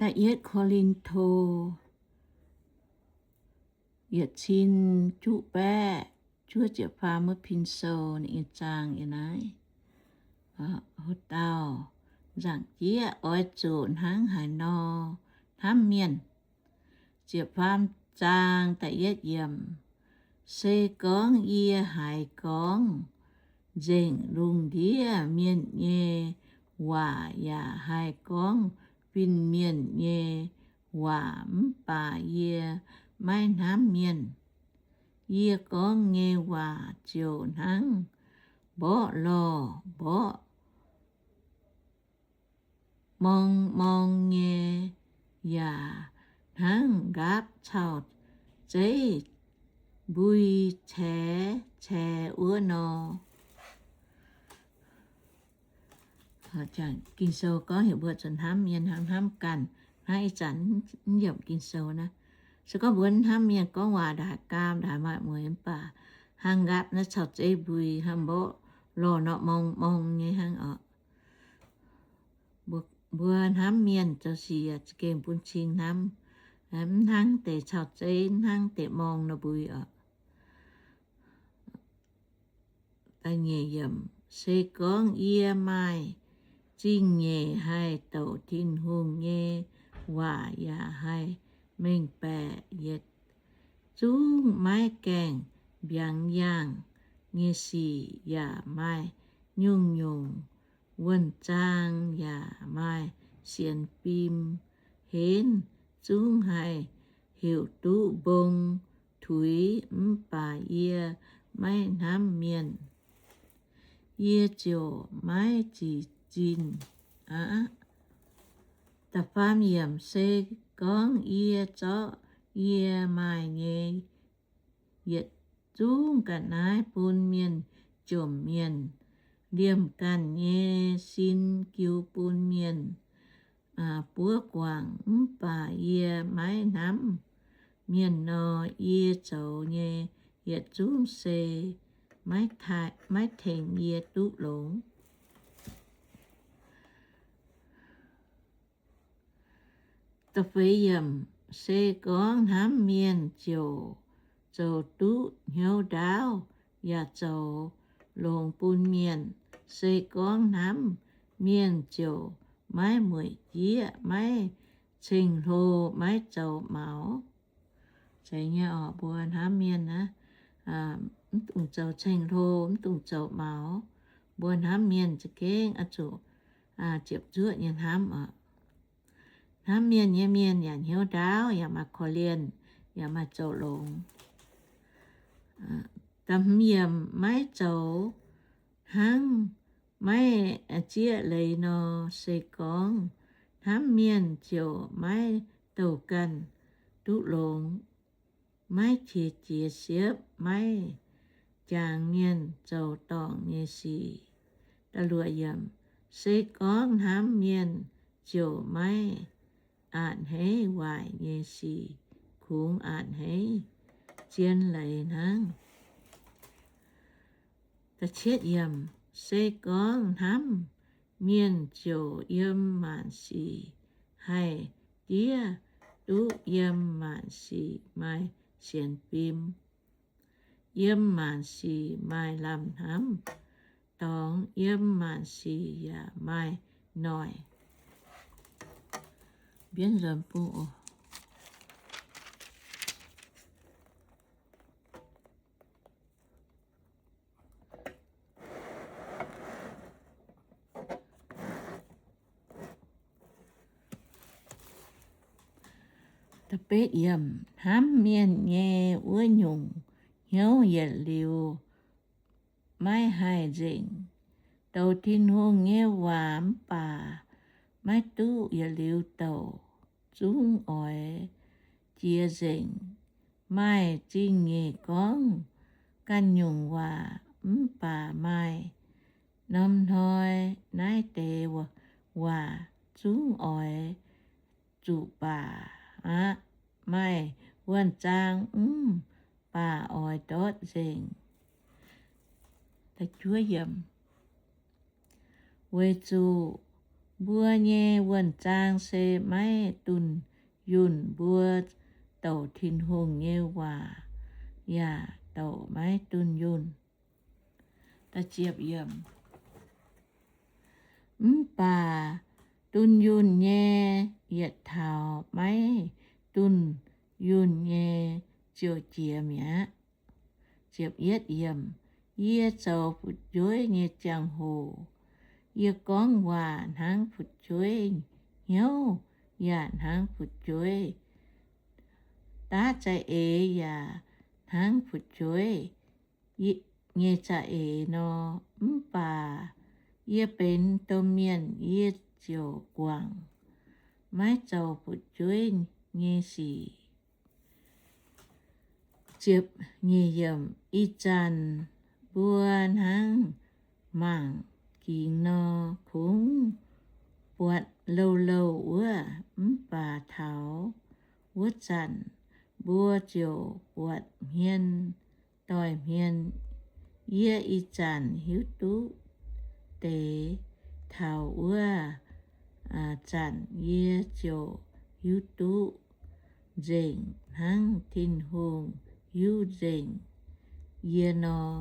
Da'yietv Ko^lin^to yietc cin juqv baeqv juov ziepc faam wuov pin sou ninh nyei zaang yiem naaiv. Houc dauh nzaangc jieqv oix zuqc hnangv haaix nor hnamv mienh. Ziepc faam zaang da'yietv yiemc. Se gorngv yie haiz gorngv nzengc lungh ndiev mienh nyei waac yaac haih gorngv fin-mienh nyei waac mv baac yie maiv hnamv mienh, yie gorngv nyei waac ziouc hnangv mborqv lorh mborqv morng morng nyei, yaac hnangv nqaapv caux zeiv mbui caex caex wuov nor. Ging-Sou gorngv heuc mbuo zuqc hnamv mienh hnangv hnamv ganh. Hnangv ih zanc mv yiemc Ging-Sou naaiv, se gorngv mbuo hnamv mienh gorngv waac ndaaic gaam ndaaic maaih mueiz mv baac hnangv nqaapv naaiv caux zeiv mbui, hnangv mborqv lorh nor morng morng nyei hnangv oc. Mbuo hnamv mienh zoux sic yaac za'gengh bun cing hnamv, mv hnangv deix caux zeiv, mv hnangv deix morng nor mbui oc. Se gorngv yie maaih zingh nyeic haih douc Tin-Hungh nyei waac yaac haih mengh baeqc yietc zungv maiv gaengh mbiaangx yaangh nyei sic yaac maaih nyungc-nyungc wuonh zaang yaac maaih sienx fim henv zungv haih heuc duqv mbong tuix mv baac yie maiv hnamv mienh, yie ziouc maiv zic zinh aqv. Da'faam yiemc. Se gorngv yie zorqv yie maaih nyei yietc zungv ga'naaiv bun mienh jomc mienh, liemh ganh nyei sin jiu bun mienh buov guangc mv baac yie maiv hnamv mienh nor, yie zoux nyei yietc zungv se maiv tengx yie duqv longx. Se gorngv hnamv mienh ziouc zoux duqv hnyouv ndaauv yaac zoux longx bun mienh. Se gorngv hnamv mienh ziouc maiv mueic jieqv, maiv ceng-hlo, maiv zoux maux. Zeiz nyei oc, mbuo hnamv mienh aqv, mv dungx zoux ceng-hlo, mv dungx zoux maux. Mbuo hnamv mienh za'gengh oix zuqc ziepc zuoqv nyei hnamv oc. Hnamv mienh nyei mienh yaac hnyouv ndaauv, yaac maaih korv-lienh, yaac maaih zoux longx. Da'hmz yiemc. Maiv zoux hnangv maiv zieqv leiz nor, se gorngv hnamv mienh ziouc maiv douh ganh duqv longx, maiv qiex jiez siepv, maiv jangx mienh zoux dorngc nyei sic. Se gorngv hnamv mienh ziouc maiv a'hneiv waaic nyei sic, kungx a'hneiv zien leiz hnangv. Se gorngv hnamv mienh ziouc yiem maanc sic haih diev duqv yiem maanc sic maaih sienx fim, yiem maanc sic maaih lamh hnamv dorngx, yiem maanc sic yaac maaih noic. Mbienv nzuonx bung oc. Hnamv mienh nyei wuov nyungc hnyouv yietc liuz maiv haih nzengc. Douc Tin-Hungh nyei waac mv baac maiv duqv yietc liuz douc, zungv oix jiex nzengc. Maaih zingh nyeic gorngv ganh nyungc waac mv baac maaih norm hnoi naaiv deix waac zungv oix zuqc baac aqv. Maaih wuonh zaang mv baac oix ndortv nzengc. Weic zuqc Mbuo nyei wuonh zaang se maiv dunh yunh. Mbuo douc Tin-Hungh nyei waac yaac douc maiv dunh yunh. Mv baac dunh yunh nyei yietc taux maiv dunh yunh nyei ziouc jiex mi'aqv. Yie zoux fu'jueiv nyei ziangh hoc, yie gorngv waac hnangv fu'jueiv, hnyouv yaac hnangv fu'jueiv, daav za'eix yaac hnangv fu'jueiv nyei za'eix nor. Mv baac yie benx domh mienh, yie ziouc guangc, maiv zoux fu'jueiv nyei sic. Ih zanc mbuo hnangv mangc gingx nor, kungx buatc louh-louh wuov. Mv baac taux wuov zanc mbuo ziouc buatc hmien doic hmien. Yie ih zanc hiuv duqv deix, taux wuov zanc yie ziouc hiuv duqv nzengc hnangv Tin-Hungh hiuv nzengc yie nor.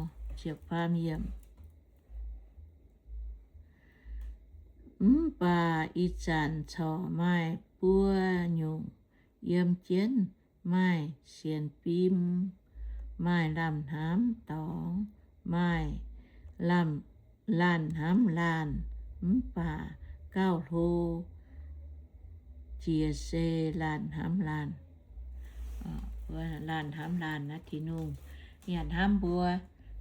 Mv baac ih zanc corc maaih buo nyungc yiem jienv, maaih sienx fim, maaih lamh hnamv dorngx, maaih laanh hnamv laanh. Mv baac gauh hlo jiex se laanh hnamv laanh. Laanh hnamv laanh naaiv, Tin-Hungh yaac hnamv mbuo.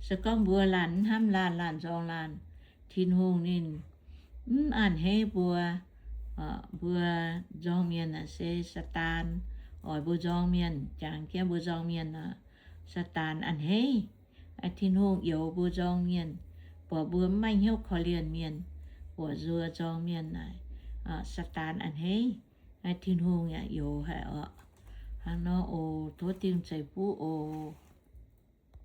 Se gorngv mbuo laanh mv hnamv laanh, laanh nzorng laanh, Tin-Hungh ninh mv a'hneiv mbuo. Mbuo nzorng mienh se Saadaan oix mbuo nzorng mienh, jangx jienv mbuo nzorng mienh, Saadaan a'hneiv. Tin-Hungh youx mbuo nzorng mienh, buatc mbuo mv maaih hnyouv korv-lienh mienh, buatc nzuo nzorng mienh naaic, Saadaan a'hneiv. Tin-Hungh yaac youx haic oc. Hnangv nor oc, tov Tin-Hungh ceix fuqv oc.